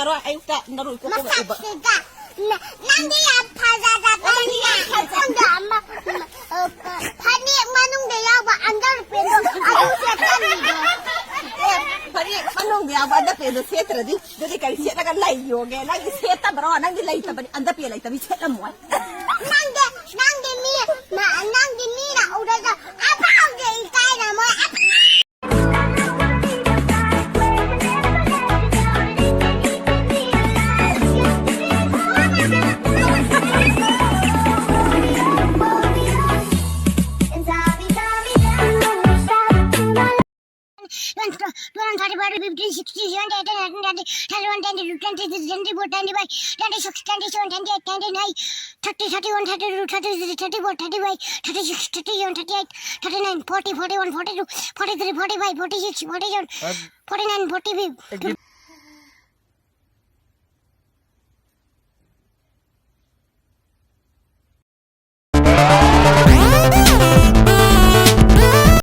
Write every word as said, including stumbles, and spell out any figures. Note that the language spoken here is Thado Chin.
Aro, ayuta, naru ko ko. Masakit ka. Na-, nangdi ya phaja da pa niya. Nangdi ya phaja. Nangdi ama, ma-, eh, pa-, pani manung de ya ba under pendo. Adu se tani do. Eh, pani manung de ya ba under pendo se tra di. Dodi kai se ta ka lai yo ge. Nangdi se ta bro, nangdi lai ta bani under pe lai ta bi se ta mo. Nangdi, nangdi mi, ma, nangdi mi na uda da. Apa uda ikai na mo. Apa. Twenty, twenty, thirty, forty, fifty, sixty, seventy, eighty, nineteen, twenty, thirty-one, twenty-two, twenty-three, twenty-four, twenty-five, twenty-six, twenty-seven, twenty-eight, twenty-nine, thirty, thirty-one, thirty-two, thirty-three, thirty-four, thirty-five, thirty-six, thirty-seven, thirty-eight, thirty-nine, forty, forty-one, forty-two, forty-three, forty-five, forty-six, forty-seven, forty-nine, forty-five,